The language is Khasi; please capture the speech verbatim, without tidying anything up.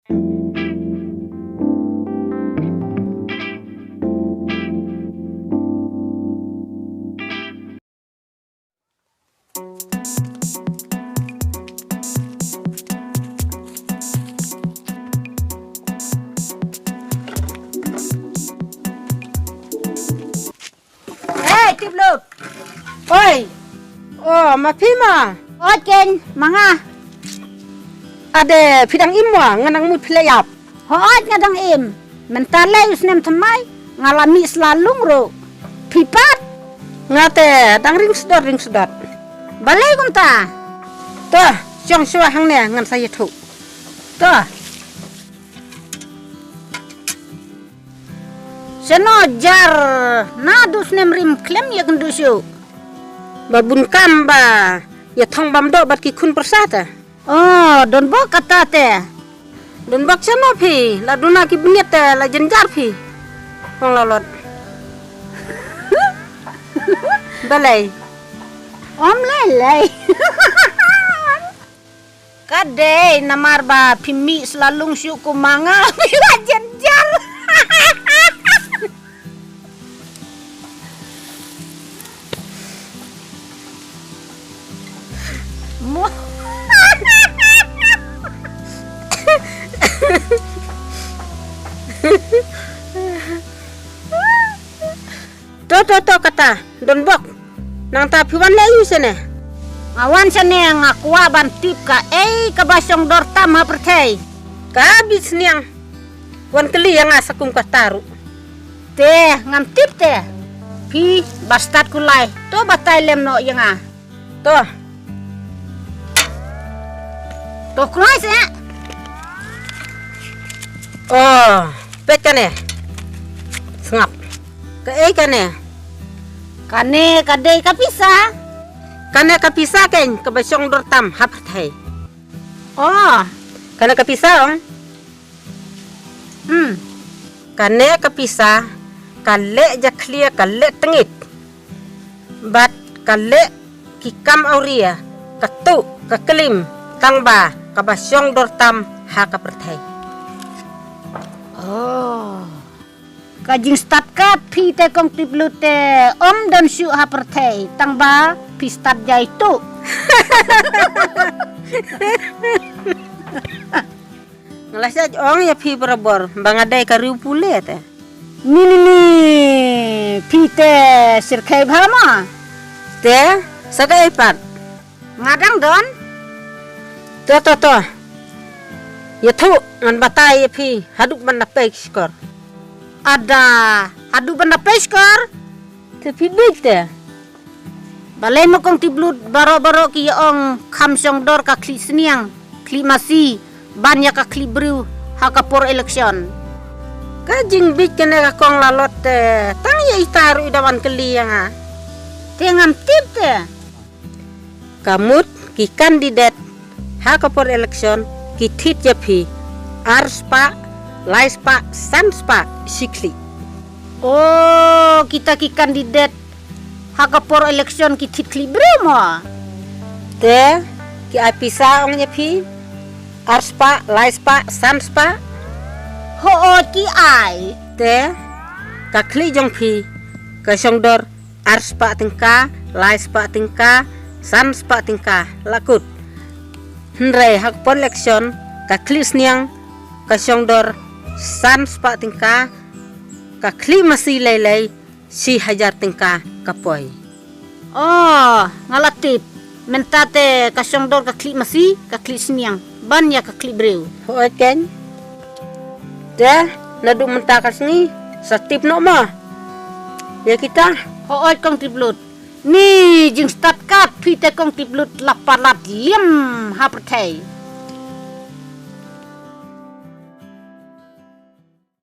Hei, Tiplut. Oi. Oh, ma phi ma. Oi, Keng, ma nga. Ade, phi dang im mo, nga dang mut phi la ïap. Hooid, nga dang im. Mynta lei u snem thymmai, nga la mih sla lung ruh. Phi pat? Nga te dang ring sdot, ring sdot. Balei kumta? To, shong shuwa hangne ngan sa ïathuh. To. Shano jar naduh snem rim khlem ïakynduh shuh. Ba bun kam ba ïa thong bam doh bad ki khun pyrsa te. Oh, don bok kata te. Don bok shano phi, la duna ki bniat te la jynjar phi. Ong Lalot. Balei? Ym lei lei. Ka dei namar ba phi mih sla lung shuh kum ma nga, phi la jynjar. Mo. To, to, to, kata, don bok. Nangta phi wan leh aïu shane? Nga wan shane nga kwah ban tip kaei kaba shong dor tam ha pyrthei. Ka bit sniang. Wan kylli ïa nga sa kum kata ruh. Te ngam tip te. Phi ba stad kulai. To batai lem noh ïa nga. To. To kulai se. Oh, peit kane. Sngap. Kaei kane? Kane ka dei ka pisa. Kane ka pisa keiñ kaba shong dor tam ha pyrthei. Oh. Kane ka pisa ong. Hmm. Kane ka pisa ka leh jakhlia, ka leh tngit. Bad ka leh ki kam awria, ka tuh, ka klim, tang ba kaba shong dor tam ha ka pyrthei. Oh. Ka jingstad ka phi te kong Tiplut te ym don shuh ha pyrthei, tang ba phi stad jai tuh. Nga la shah ong ïa phi barabor ba nga dei ka riew pule te. Ni ni ni, phi te syrkhei bha ma. Te, sa kaei pat? Nga dang don. To, to, to. Ïathuh ngan batai ïa phi haduh ban da pei shkor. Ada, haduh ban da pei shkor? Te phi bit te. Balei ma kong Tiplut baroh baroh ki ïa ong kham shong dor ka khlieh sniang, khlieh masi, ban ïa ka khlieh briew ha ka por election. Ka jingbit kane ka kong Lalot te, tang ïa ita ruh i da wan kylli ïa nga. Te ngam tip te. Ka mut ki kandidet ha ka por election ki thied ïa phi ar spah, lai spah, san spah shi khlieh. Oh, kita ki kandidet ha ka por election ki thied khlieh briew mo. Te ki ai pisa ong ïa phi ar spah, lai spah, san spah. Hooid ki ai. Te ka khlieh jong phi ka shong dor ar spah tyngka, lai spah tyngka, san spah tyngka, la kut. Hynrei ha ka por election ka khlieh sniang ka shong dor san spah tyngka, ka khlieh masi lei lei shi hajar tyngka ka poi. Oh, nga la tip. Mynta te ka shong dor ka khlieh masi, ka khlieh sniang ban ïa ka khlieh briew. Hooid keiñ. Te naduh mynta ka sngi sa tip noh ma ïa kita. Hooid kong Tiplut. Ni jingstad ka phi te kong Tiplut la palat liam ha pyrthei.